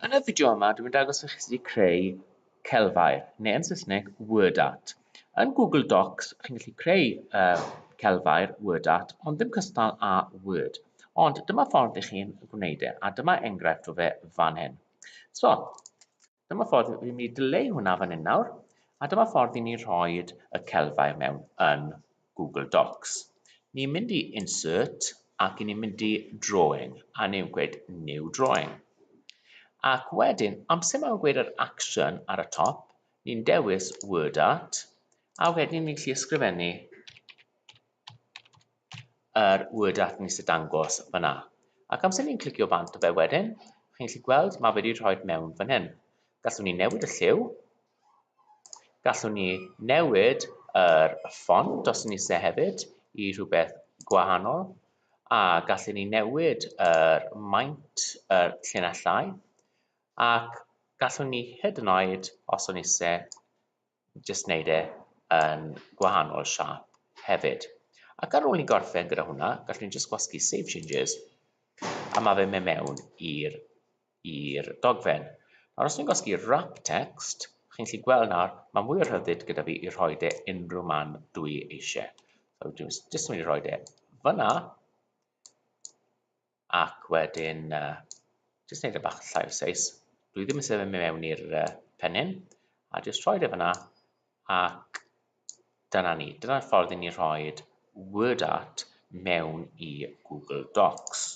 Yn y fideo yma, dwi'n mynd dangos i chi sut i creu celfair, neu yn Saesneg, word art. Yn Google Docs, chi'n gallu creu uh, celfair, word art, ond ddim cystal â Word. Ond dyma ffordd i chi'n gwneud e, a dyma enghraifft o fe fan hyn. So, dyma ffordd fi'n mynd i dileu hwnna fan hyn nawr, a dyma ffordd i ni rhoi y celfair mewn yn Google Docs. Ni'n mynd i Insert ac ni'n mynd i Drawing a ni'n gweud New Drawing. Ac wedyn, amser mae'n gweud yr action ar y top, ni'n dewis Word Art a wedyn ni'n gallu ysgrifennu yr Word Art ni sy'n dangos fyna. Ac amser ni'n clicio bant o fe wedyn, chi'n gallu gweld mae wedi rhoi mewn fan hyn. Gallwn ni newid y lliw, Gallwn ni newid yr ffont os ni eisiau hefyd i rhywbeth gwahanol, a gallwn ni newid yr maint y llinellau, ac gallwn ni hyd yn oed, os o'n eisiau, jyst wneud e yn gwahanol siâp hefyd. Ac ar ôl ni gorffen gyda hwnna, gallwn ni jyst gwasgu Save Changes, a mae fe'n mynd mewn i'r i'r dogfen. Nawr os ni'n gwasgu wrap text, chi'n gallu gweld nawr, mae mwy o rhyddid gyda fi i rhoi e unrhyw man dwi eisiau. So dwi'n jyst mynd i rhoi e fyna, ac wedyn uh, jyst wneud e bach llai o seis. Dwi ddim yn sefyll mewn i'r uh, pennyn, a jyst rhoi e fyna, ac dyna ni. Dyna'r ffordd i ni rhoi word art mewn i Google Docs.